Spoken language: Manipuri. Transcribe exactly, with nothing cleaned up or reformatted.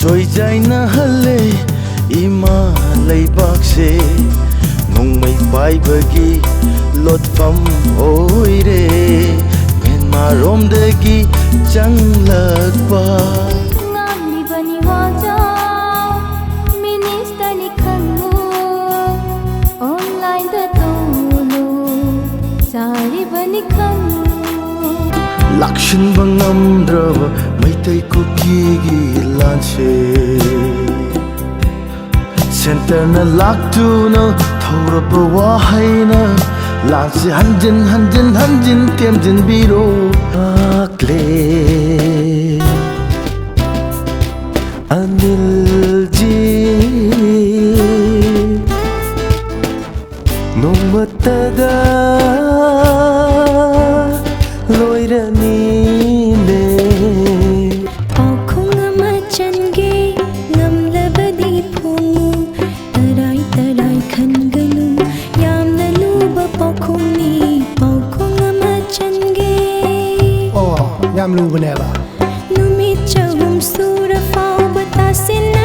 ꯂꯣꯏꯖꯥꯏꯅꯍꯜꯂꯦ ꯏꯃꯥ ꯂꯩꯕꯥꯛꯁꯦ꯫ ꯅꯣꯡꯃꯩ ꯄꯥꯏꯕꯒꯤ ꯂꯣꯠꯐꯝ ꯑꯣꯏꯔꯦ ꯃ꯭ꯌꯥꯟꯃꯥꯔꯔꯣꯝꯗꯒꯤ ꯆꯪꯂꯛꯄ꯫ ꯉꯥꯡꯂꯤꯕꯅꯤ ꯋꯥꯖꯥꯎ, ꯃꯤꯅꯤꯁꯇꯔꯅꯤ ꯈꯪꯉꯨ꯫ ꯑꯣꯟꯂꯥꯏꯟꯗ ꯇꯧꯅꯨ, ꯆꯥꯔꯤꯕꯅꯤ ꯈꯪꯉꯨ꯫ ꯂꯥꯛꯁꯤꯟꯕ ꯉꯝꯗ꯭ꯔꯕ ꯃꯩꯇꯩ ꯀꯨꯀꯤꯒꯤ ꯂꯥꯟꯁꯦ꯫ ꯁꯦꯟꯇꯔꯅ ꯂꯥꯛꯇꯨꯅ ꯊꯧꯔꯕ ꯋꯥꯍꯩꯅ ꯂꯥꯟꯁꯦ ꯍꯟꯖꯤꯟ ꯍꯟꯖꯤꯟ ꯍꯟꯖꯤꯟ ꯇꯦꯝꯖꯤꯟꯕꯤꯔꯣ꯫ ꯂꯥꯛꯂꯦ ꯑꯅꯤꯜꯖꯤ꯫ ꯅꯣꯡꯃꯇꯗ ꯂꯣꯏꯔꯅꯤꯅꯦ꯫ ꯄꯥꯎꯈꯣꯡ ꯑꯃ ꯆꯟꯒꯦ, ꯉꯝꯂꯕꯗꯤ ꯐꯣꯡꯉꯨ꯫ ꯇꯔꯥꯏ ꯇꯔꯥꯏ ꯈꯟꯒꯅꯨ, ꯌꯥꯝꯅ ꯂꯨꯕ ꯄꯥꯎꯈꯣꯡꯅꯤ꯫ ꯄꯥꯎꯈꯣꯡ ꯑꯃ ꯆꯟꯒꯦ꯫ ꯑꯣ, ꯌꯥꯝ ꯂꯨꯕꯅꯦꯕ꯫ ꯅꯨꯃꯤꯠ ꯆꯍꯨꯝ ꯁꯨꯔ ꯐꯥꯎꯕ ꯇꯥꯁꯤꯟꯅ